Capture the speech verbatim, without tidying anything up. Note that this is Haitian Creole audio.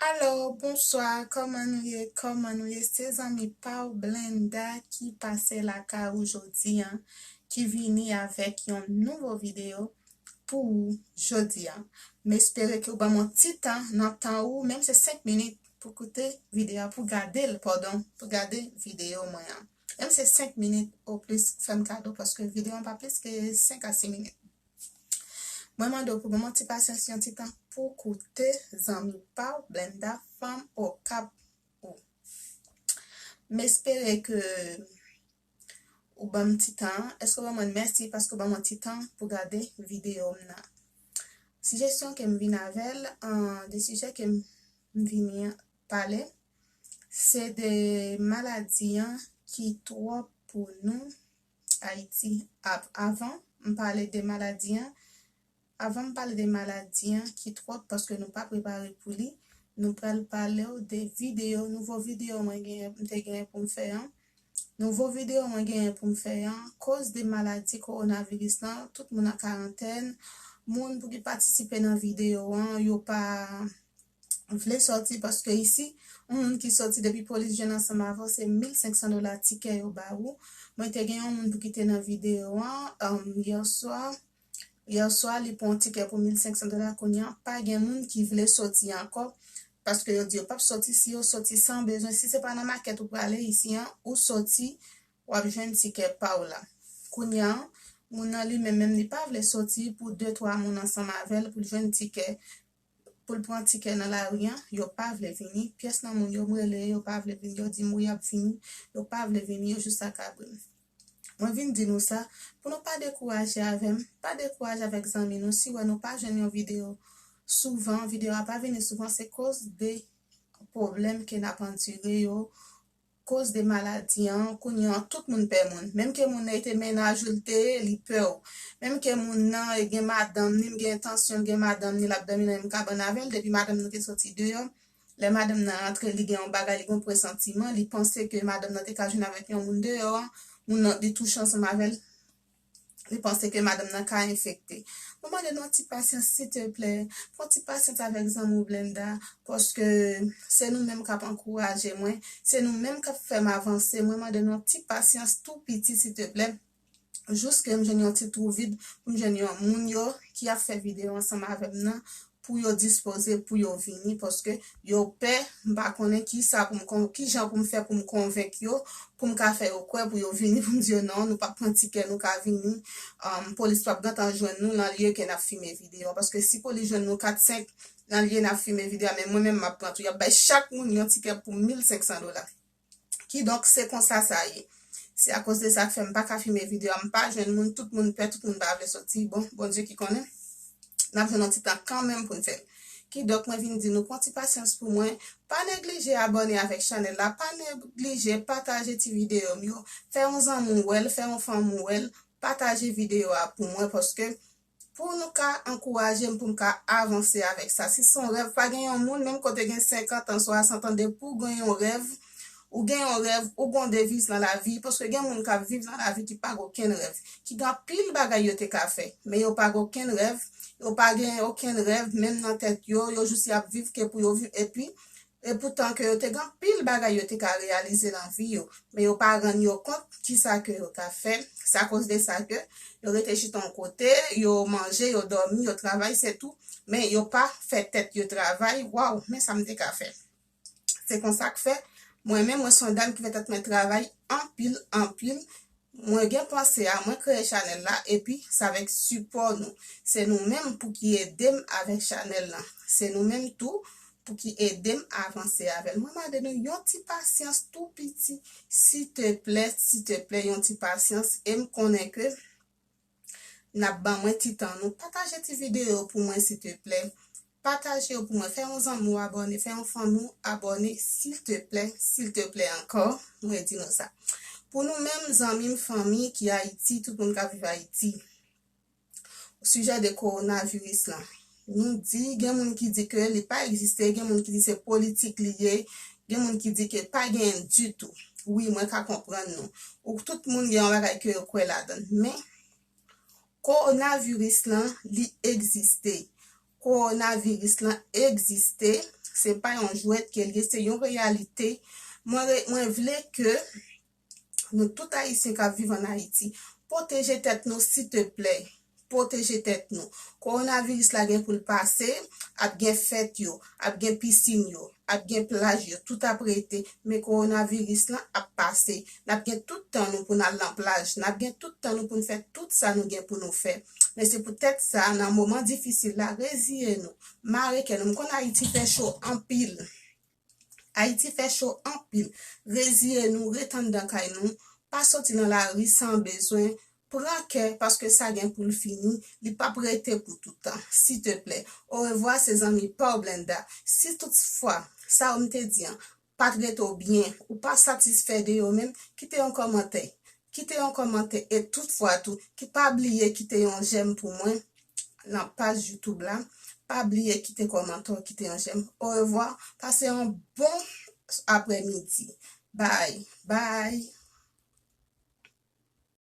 Alo, bonswa, kòman nou ye? Kòman nou ye? Se zanmi pa w Blenda ki pase lakay ou jodi a, ki vini avèk yon nouvo videyo pou ou jodi a. M espere ke w ban m yon ti tan nan tan ou, menm se senk minit pou koute videyo a, pou gade l, padon, pou gade videyo mwen an. Menm se senk minit o plis, fè m kado, paske videyo an pa plis ke senk a sis minit. Mwen mande w pou ban m yon ti pasyans, yon ti tan pou koute zanmi pa w, Blenda, fanm Okap ou. M espere ke ou ban m ti tan. Èske w ban mwen mèsi paske w ban mwen ti tan pou gade videyo m nan? Sijesyon ke m vin avè l, an, de sijè ke m vini pale, se de maladi an ki twòp pou nou, Ayiti. Ap-, avan m pale de maladi an, avan m pale de maladi an ki twòp paske nou pa prepare pou li, nou pral pale w de videyo, nouvo videyo mwen genyen, m te genyen pou m fè an. Nouvo videyo mwen genyen pou m fè an, koz de maladi kowonaviris lan, tout moun an karantèn, moun pou ki patisipe nan videyo an, yo pa vle sòti, paske isi, yon moun ki sòti depi polis jwenn ansanm avè w, se mil senk san dola tikè yo ba ou. Mwen te gen yon moun pou ki te nan videyo an, um, yè swa. Yè swa, li pran yon tikè pou mil senk san dola, kounye a, pa gen moun ki vle sòti ankò, paske yo di yo p ap sòti, si yo sòti san bezwen, si se pa nan makèt ou prale isi an, ou sòti, w ap jwenn tikè pa w la. Kounye a, moun nan li menm, menm li pa vle sòti pou de, twa moun ansanm avè l pou l jwenn tikè, pou l pran tikè nan lari an, yo pa vle vini. Pyès nan moun yo m rele, yo pa vle vini, yo di m wi y ap vini, yo pa vle vini, yo jis sakabri m. Mwen vin di nou sa, pou nou pa dekouraje avè m, pa dekouraje avèk zanmi nou, si w wè nou pa jwenn yon videyo souvan, videyo a pa vini souvan, se koz de pwoblèm ke n ap andire yo, koz de maladi an, kounye an, tout moun pè moun. Menm ke moun nan e te mennaj ou l te ye, li pè w. Menm ke moun nan e gen madanm ni, m gen entansyon l gen madanm ni, l ap dòmi nan menm kabann avè l, depi madanm nan te sòti deyò, lè madanm nan rantre, li gen yon bagay, li gen yon presantiman, li panse ke madanm nan te ka jwenn avèk yon moun deyò a, moun nan, li touche ansanm avè l, li panse ke madanm nan ka enfekte. Mwen mande nou yon ti pasyans, silteplè. Pran ti pasyans avèk zanmi w Blenda, paske se nou menm k ap ankouraje mwen, se nou menm k ap fè m avanse. Mwen mande nou yon ti pasyans tou piti, silteplè. Jis ke m jwenn yon ti twou vid pou m jwenn yon moun yo ki ap fè videyo ansanm avè m nan, pou yo dispoze pou yo vini, paske yo pè, m pa konnen kisa pou m kon-, kijan pou m fè pou m konvenk yo, pou m ka fè yo kwè pou yo vini, pou m di yo non, nou p ap pran tikè, nou ka vini, um, polis p ap gentan jwenn nou nan lye ke n ap filme videyo a, paske si polis jwenn nou kat senk nan lye n ap filme videyo a, men mwen menm m ap pran tou, y ap bay chak moun yon tikè pou mil senk san dola. Kidonk, se konsa sa ye. Se akoz de sa k fè m pa ka filme videyo a, m pa jwenn moun, tout moun pè, tout moun pa vle sòti. Bon, Bondye ki konnen, n ap jwenn yon ti tan kanmenm pou n fè l. Kidonk, mwen vin di nou, pran ti pasyans pou mwen. Pa neglije abòne avèk chanèl la, pa neglije pataje ti videyo m yo. Fè yon zanmi w wè l, fè yon fanmi w wè l, pataje videyo a pou mwen, paske pou nou ka ankouraje m, pou m ka avanse avèk sa. Si se yon rèv, pa gen yon moun, menm ke w te gen senkant an, swasant an, depi w gen yon rèv, ou gen yon rèv, ou gen yon deviz nan lavi, paske gen moun k ap viv nan lavi ki pa gen okenn rèv, ki gen anpil bagay yo te ka fè, men yo pa gen okenn rèv, yo pa gen okenn rèv, menm nan tèt yo, yo jis y ap viv ke pou yo viv, epi, epoutan ke yo te gen anpil bagay yo te ka reyalize nan vi yo, men yo pa rann yo kont kisa ke yo ka fè. Se akoz de sa ke yo rete chita yon kote, yo manje, yo dòmi, yo travay, se tou. Men yo pa fè tèt yo travay. Waw, men sa m te ka fè. Se konsa k fè, mwen menm, mwen se yon dam ki fè tèt mwen travay anpil, anpil. Mwen gen panse a, mwen kreye chanèl la, epi se avèk sipò nou. Se nou menm pou ki ede m avèk chanèl la. Se nou menm tou pou ki ede m avanse avè l. Mwen mande nou yon ti pasyans tou piti, silteplè, silteplè, yon ti pasyans. E m konnen ke n ap ban mwen ti tan nou. Pataje ti videyo pou mwen, silteplè. Pataje yo pou mwen. Fè yon zanmi w abòne, fè yon fanmi w abòne, silteplè, silteplè ankò. Mwen di nou sa. Pou nou menm, zanmi m, fanmi ki Ayiti, tout moun k ap viv Ayiti. Sijè de kowonaviris lan. Nou di, gen moun ki di ke li pa egziste, gen moun ki di se politik li ye, gen moun ki di ke pa genyen ditou. Wi, mwen ka konprann nou. Ou tout moun gen yon bagay ke yo kwè ladan l. Men, kowonaviris lan, li egziste. Kowonaviris lan egziste. Se pa yon jwèt ke l ye, se yon reyalite. Mwen, re- mwen vle ke nou tout Ayisyen k ap viv ann Ayiti, pwoteje tèt nou, siteplè. Pwoteje tèt nou. Kowonaviris la gen pou l pase, ap gen fèt yo, ap gen pisin yo, ap gen plaj yo, tout ap rete, men kowonaviris lan ap pase. N ap gen tout tan nou pou n al nan plaj, n ap gen tout tan nou pou n fè tout sa nou gen pou nou fè. Men se poutèt sa, nan moman difisil la, reziye nou, mare kè nou. M konn Ayiti fè cho anpil. Ayiti fè cho anpil. Reziye nou, ret anndan kay nou, pa soti nan lari san bezwen. Pran kè, paske sa gen pou l fini, li p ap rete pou tout tan. Siteplè. Orevwa, se zanmi pa w Blenda. Si toutfwa, sa yo m te di an, pa t rete w byen, ou pa satisfè de yo menm, kite yon kòmantè. Kite yon kòmantè e toutfwa tou, ki pa bliye kite yon jèm pou mwen nan paj YouTube la. Pa bliye kite kòmantè, kite yon jèm. Orevwa, pase yon bon aprèmidi. Bye, bye.